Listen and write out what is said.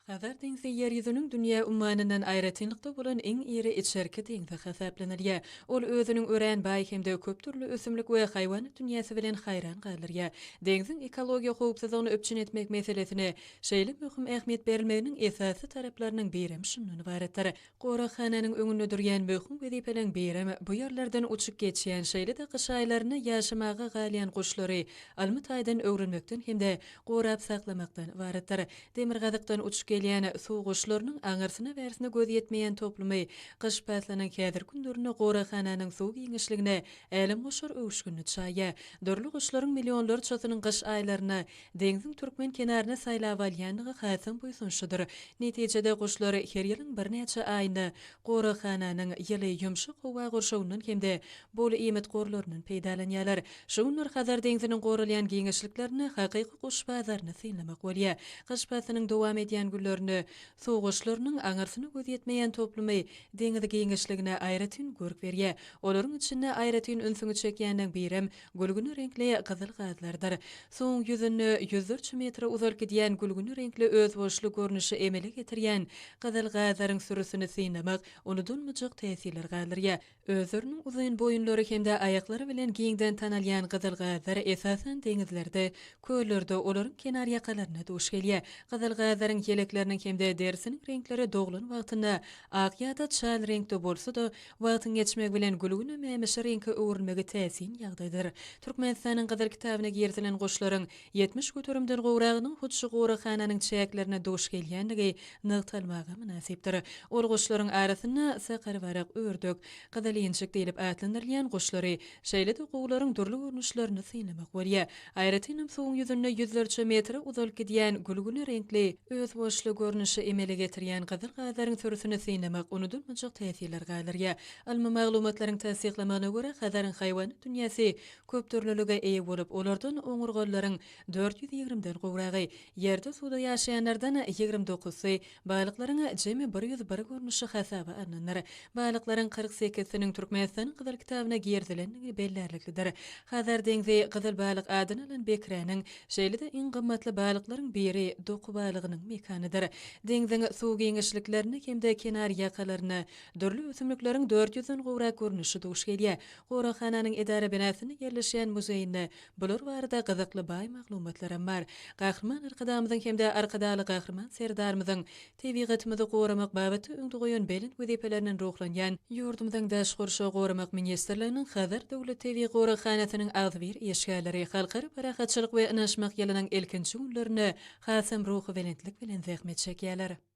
Hazar deňzi Ýer ýüzüniň dünýä ummanyndan aýratynlykda bolan iň iri içerki deňzi hasaplanylýar. Ol özüniň örän baý hem-de köp dürli ösümlik we haýwanat dünýäsi bilen haýran galdyrýar. Deňziň ekologiýa howpsuzlygyny üpjün etmek meselesine şeýle möhüm ähmiýet berilmeginiň esasy taraplarynyň birem şundan ybaratdyr. Goraghananyň öňünde durýan möhüm wezipeleriň birem bu ýerlerden uçup geçýän, şeýle-de gyş aýlarynda ýaşamaga galýan guşlary ylmy taýdan öwrenmekden hem-de gorap saklamakdan ybaratdyr. Demirgazykdan uçup gelýän suw guşlarynyň aňyrsyna-bärsine göz ýetmeýän toplumy gyş paslynyň häzirki günlerinde goraghananyň suw giňişligine älemgoşar öwüşginini çaýýar. Dürli guşlaryň millionlarçasynyň gyş aýlarynda deňziň türkmen kenaryny saýlap alýandygy hasam buýsançlydyr. Netijede, guşlar her ýylyň birnäçe aýynda goraghananyň ýyly, ýumşak howa gurşawyndan hem-de bol iýmit gorlaryndan peýdalanýarlar. Şu günler Hazar deňziniň goralýan giňişliklerinde hakyky guş bazaryny synlamak bolýar. Gyş paslynyň dowam edýän günlerinde suw guşlarynyň aňyrsyna göz ýetmeýän toplumy deňiz giňişligine aýratyn görk berýär. Olaryň içinde aýratyn ünsüňi çekýänleň birem Gülgüne reňkli gyzyl gazlardyr. Suwuň ýüzünde ýüzlerçe metre uzalyp gidýän gülgüne reňkli özboluşly görnüşi emele getirýän gyzyl gazlaryň sürüsini synlamak unudylmajak täsirler galdyrýar. Özleriniň uzyn boýunlary hem-de aýaklary bilen giňden tanalýan gyzyl gazlar esasan deňizlerde, köllerde, olaryň kenarýakalarynda duş gelýär. Gyzyl gazlaryň ýelekleriniň hem-de derisiniň reňkleri doglan wagtynda ak ýa-da çal reňkde bolsa-da, Wagtyň geçmegi bilen gülgüne mämişi reňke öwrülmegi täsin ýagdaýdyr. Türkmenistanyň Gyzyl kitabyna girizilen guşlaryň 70 göterimden gowragynyň hut şu goraghananyň çäklerinde duş gelýändigi nygtalmaga mynasypdyr. Ol guşlaryň arasynda sakarbarak, ördek, gyzyl injik diýlip atlandyrylýan guşlary, şeýle-de guwlaryň dürli görnüşlerini synlamak bolýar. Aýratynam suwuň ýüzünde ýüzlerçe metre uzalyp gidýän gülgüne reňkli, özboluşly görnüşi emele getirýän gyzyl gazlaryň sürüsini synlamak unudylmajak täsirler galdyrýar. Ylmy maglumatlaryň tassyklamagyna görä, Hazaryň haýwanat dünýäsi köpdürlülige eýe bolup, olardan oňurgalylaryň 420-den gowragy, ýerde-suwda ýaşaýanlardan 29-sy, Balyklaryň jemi 101 görnüşi hasaba alnandyr. Balyklaryň 48-siniň Türkmenistanyň Gyzyl kitabyna girizilendigi bellärliklidir. Hazar deňzi gyzyl balyk adyny alan bekräniň, şeýle-de iň gymmatly balyklaryň biri doky balygynyň mekanydyr. Deňziň suw giňişliklerinde hem-de kenar ýakalarynda dürli ösümlikleriň dört ýüzden gowrak görnüşi duş gelýär. Goraghananyň edara binasynda ýerleşýän muzeýinde Bular barada gyzykly baý maglumatlaram bar. Gahryman Arkadagymyzyň hem-de Arkadagly Gahryman Serdarymyzyň tebigatymyzy goramak babatda öňde goýan belent wezipelerinden ruhlanýan ýurdumyzyň Daşky gurşawy goramak ministrliginiň Hazar döwlet tebigy goraghanasynyň agzybir işgärleri Halkara parahatçylyk we ynanyşmak ýylynyň ilkinji günlerinde hasam ruhubelentlik bilen zähmet çekýärler.